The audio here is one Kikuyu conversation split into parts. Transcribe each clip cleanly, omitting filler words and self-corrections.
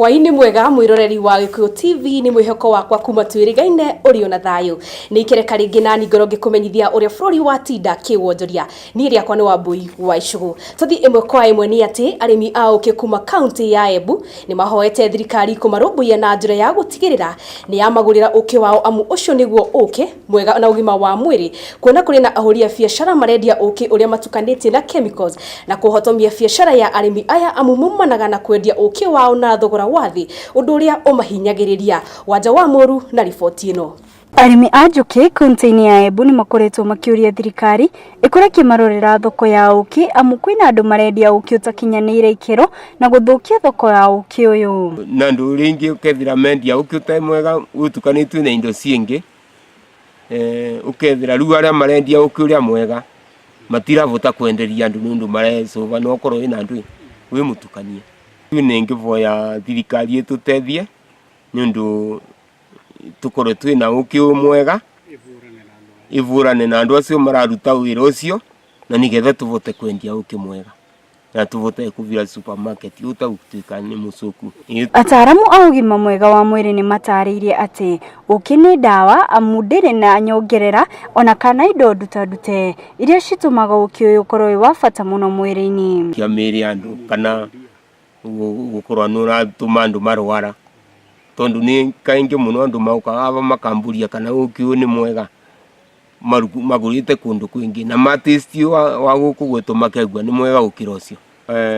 Hwaĩ-inĩ mwega mwĩroreri wa Gĩkũyũ TV, nĩ mwĩhoko wakwa kuma twĩrĩgaine ũrĩ ona thayũ. Nĩ ikereka rĩngĩ nani ngoro ngĩkũmenyithia ũrĩa bũrũri watinda kĩwonjoria. Niĩ rĩakwa nĩ Wambui wa Icũgũ. Tũthiĩ ĩmwe kwa ĩmwe nĩ atĩ arĩmi a ũkĩ kuma kaunti ya Embu nĩ mahoete thirikari kũmarũmbũiya na njĩra ya gũtigĩrĩra nĩ yamagũrĩra ũkĩ wao amu ũcio nĩguo ũkĩ mwega na ũgima wa mwĩrĩ, kuona kũrĩ na ahũri a biacara marendia ũkĩ ũrĩa matukanĩtie na chemicals na kũhotomia biacara ya arĩmi aya amu maumanaga na kwendia ũkĩ wao na thogora wa thĩ, ũndũ ũrĩa ũmahinyagĩrĩria. Wanja wa Mũru na riboti ĩno. Arĩmi a njũkĩ kaunti-inĩ ya Embu nĩ makoretwo makĩũria thirikari ĩkorwo ĩkĩmarorera thoko ya ũkĩ amu kwĩna andũ marendia ũkĩ ũtakinyanĩire ikĩro na gũthũkia thoko ya ũkĩ ũyũ. Na andũ rĩngĩ ũkethira mendia ũkĩ ũtarĩ mwega ũtukanĩtio na indo ciĩngĩ, ũkethira rĩu arĩa marendia ũkĩ ũrĩa mwega matirabota kwenderia andũ nĩ ũndũ marecũba no ũkorwo wĩna ndwĩ wĩ mũtukanie. Rĩu nĩngĩboya thirikari ĩtũteithie nĩ ũndũ tũkorwo twĩna ũkĩ mwega, ĩbũrane na andũ acio mararuta wĩra ũcio, na nĩgetha tũbote kwendia ũkĩ mwega na tũbote kũbira supermarket ũtagũtuĩka nĩ mũcũku. Ataaramu a ũgima mwega wa mwĩrĩ nĩ matarĩirie atĩ ũkĩ nĩ ndawa amu ndĩrĩ na nyongerera ona kana indo ndutandute iria citũmaga ũkĩ ũyũ ũkorwo wĩ wa bata mũno mwĩrĩ-inĩ. Kia mĩĩrĩ ya andũ kana gũkorwo nĩ ũratũma andũ marwara, tondũ nĩ kaingĩ mũno andũ mokaga aba makambũria kana ũkĩ ũyũ nĩ mwega, magũrĩte kũndũ kwingĩ na ma taste wa gũkũ gwitũ makaigua nĩ mwega gũkĩra ũcio.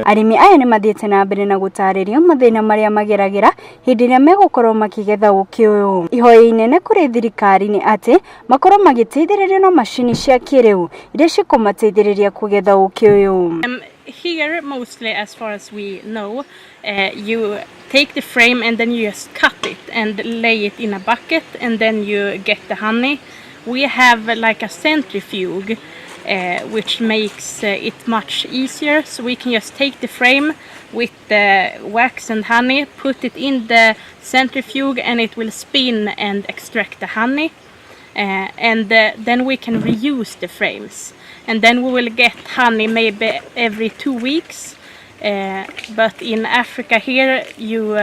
Arĩmi aya nĩ mathiĩte na mbere na gũtarĩria mathĩna marĩa mageragĩra hĩndĩ ĩrĩa megũkorwo makĩgetha ũkĩ ũyũ. Ihoya inene kũrĩ thirikari nĩ atĩ makorwo magĩteithĩrĩrio na macini cia kĩrĩu iria cikũmateithĩrĩria kũgetha ũkĩ ũyũ. Here, mostly as far as we know, you take the frame and then you just cut it and lay it in a bucket and then you get the honey. We have like a centrifuge, which makes it much easier, so we can just take the frame with the wax and honey, put it in the centrifuge and it will spin and extract the honey. And then we can reuse the frames, and then we will get honey maybe every 2 weeks. But in Africa here you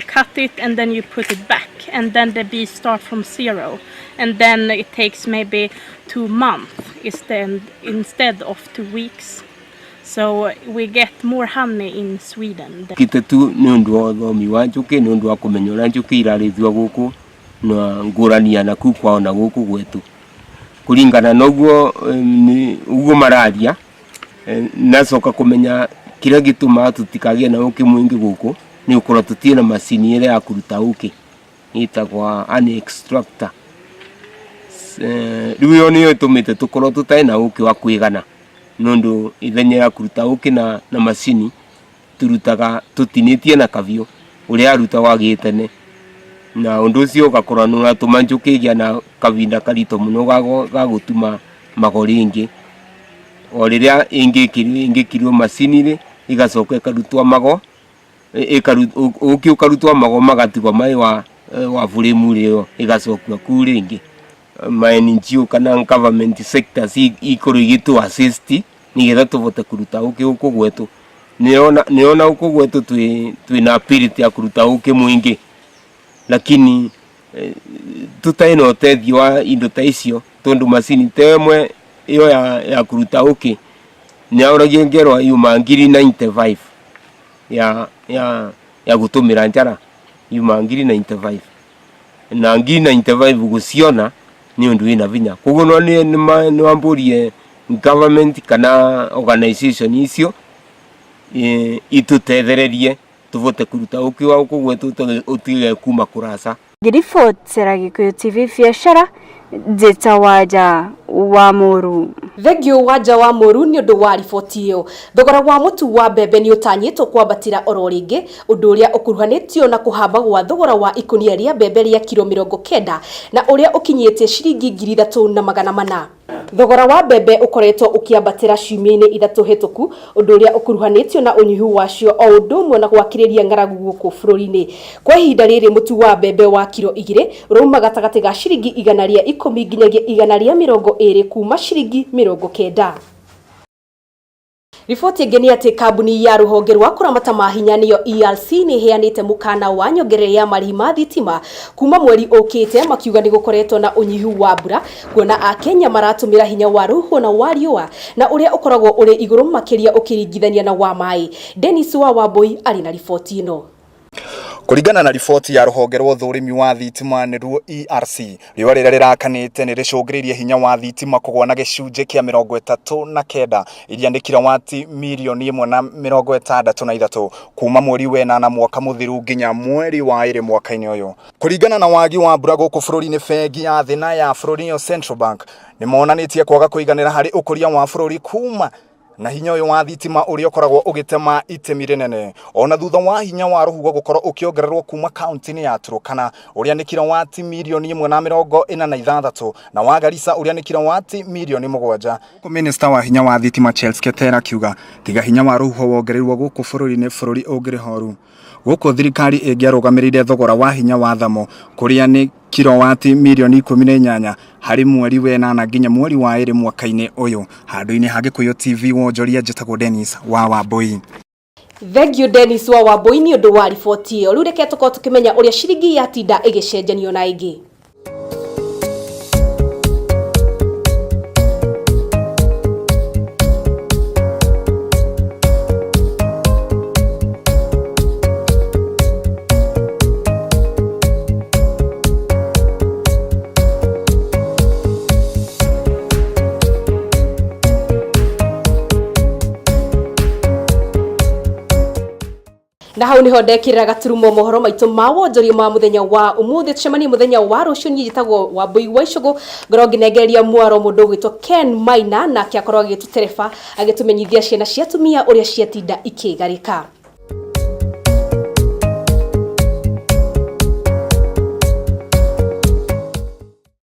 cut it and then you put it back, and then the bees start from zero, and then it takes maybe 2 months instead of 2 weeks. So we get more honey in Sweden. Kite tu nĩ ũndũ wa ũthomi wa njũkĩ, nĩ ũndũ wa kũmenya ũrĩa njũkĩ irarĩithio gũkũ na ngũrania na kuu kwao na gũkũ gwetu, kũringana na ũguo ũguo mararia. Nacoka kũmenya kĩrĩa gĩtũmaga tũtikagĩe na ũkĩ mũingĩ gũkũ nĩ gũkorwo tũtirĩ na macini ĩrĩa ya kũruta ũkĩ ĩtagwo honey extractor. Rĩu ĩyo nĩyo ĩtũmĩte tũkorwo tũtarĩ na ũkĩ wa kũigana, nĩ ũndũ ithenya ya kũruta ũkĩ na macini tũrutaga tũtinĩtie na kabiũ ũrĩa yarutagwo gĩtene, na ũndũ ũcio ũgakorwo nĩ ũratũma njũkĩ ĩgĩa na kahinda karitũ mũno ga gũtuma mago rĩngĩ. O rĩrĩa ĩngĩkĩrwo macini-rĩ, ĩgacoka ĩkarutwo mago, ũkĩ ũkarutwo mago magatigwo marĩ wa buremu ĩyo ĩgacokio kuu rĩngĩ. Ma NGO kana government sectors ikorwo igĩtũ assist nĩgetha tũbote kũruta ũkĩ gũkũ gwetũ. Nĩona gũkũ gwetũ twĩna ability ya kũruta ũkĩ mũingĩ, lakini tũtarĩ na ũteithio wa indo ta icio, tondũ macini ta ĩmwe ĩyo ya kũruta ũkĩ nĩyaũragia ngerwa yuma ngiri 95 ya gũtũmĩra njara, yuma ngiri 95, na ngiri 95 gũciona nĩ ũndũ wĩna vinya. Koguo no nĩ wambũrie government kana organization icio itũtethererie tũbote kũruta ũkĩ wa gũkũ gwetũ ũtige kuma kũraca. Ngĩribotera Gĩkũyũ TV biacara, njĩta Wanja wa Mũru. Thengiũ Wanja wa Mũru nĩ ũndũ wa riboti ĩyo. Thogora wa mũtu wa mbembe nĩ ũtanyĩtwo kwambatĩra oro rĩngĩ, ũndũ ũrĩa ũkuruhanĩtio na kũhamba gwa thogora wa ikũnia rĩa mbembe rĩa kiro 90 na ũrĩa ũkinyĩtie ciringi 3400. Thogora wa mbembe ũkoretwo ũkĩambatĩra ciumia-inĩ 3 hĩtũku, ũndũ ũrĩa ũkuruhanĩtio na ũnyihu wacio o ũndũ ũmwe na gwakĩrĩria ng'aragu gũkũ bũrũri-inĩ. Kwa ihinda rĩrĩ mũtu wa mbembe wa kiro 2 ũrauma gatagatĩ ga ciringi 110 nginyagia 120 kuma ciringi 90. Riboti ĩngĩ nĩ atĩ kambuni ya rũhonge rwa kũramata mahinya nĩyo ERC nĩ ĩheanĩte mũkana wa nyongerera ya marĩhi ma thitima kuma mweri ũkĩte, makiuga nĩ gũkoretwo na ũnyihu wa mbura kuona akenya maratũmĩra hinya wa rũhuho na wa riũa na ũrĩa ũkoragwo ũrĩ igũrũ makĩria ũkĩringithania na wa maĩ. Dennis wa Wambui arĩ na riboti ĩno. Kũringana na riboti ya rũhonge rwa ũthũrimi wa thitima nĩruo ERC, riũa rĩrĩa rĩrakanĩte nĩ rĩcũngĩrĩirie hinya wa thitima kũgũa na gĩcunjĩ kĩa 39 iria nĩ kilowati 1,063,000 kuma mweri wa ĩnana mwaka mũthiru nginya mweri wa ĩrĩ mwaka-inĩ ũyũ. Kũringana na wagi wa mbura gũkũ bũrũri-inĩ, bengi ya thĩ na ya bũrũri nĩyo Central Bank nĩ monanĩtie kwaga kũiganĩra harĩ ũkũria wa bũrũri kuma na hinya ũyũ wa thitima ũrĩa ũkoragwo ũgĩtema itemi rĩnene ona thutha wa hinya wa rũhuho gũkorwo ũkĩongererwo kuma kaunti-inĩ ya Turkana ũrĩa nĩ kilowati 1,046,000 na wa Garissa ũrĩa nĩ kilowati 7 million. Minista wa hinya wa thitima Charles Keter akiuga tiga hinya wa rũhuho wongereirwo gũkũ bũrũri-inĩ, bũrũri ũngĩrĩ horu gũkũ thirikari ĩngĩarũgamĩrĩire thogora wa hinya wa thamo kũrĩa nĩ kilowati 18 million harĩ mweri wa ĩnana nginya mweri wa ĩrĩ mwaka-inĩ ũyũ. Handũ-inĩ ha Gĩkũyũ TV wonjoria, njĩtagwo Dennis wa Wambui. Thank you Dennis wa Wambui nĩ ũndũ wa riboti ĩyo. Rĩu reke tũkorwo tũkĩmenya ũrĩa ciringi yatinda ĩgĩcenjanio na ĩngĩ. Na hau niho ndekirira gaturumo mohoro maitu ma wonjoria ma muthenya wa umuthi. Tucemanie muthenya wa rucio. Niĩ njĩtagwo Wambui wa Icũgũ, ngorwo ngĩnengereria mwaro mũndũ ũgwĩtwo Ken Maina, nake akorwo agĩtũtereba agĩtũmenyithia ciana cia atumia ũrĩa ciatinda ikĩgarĩka.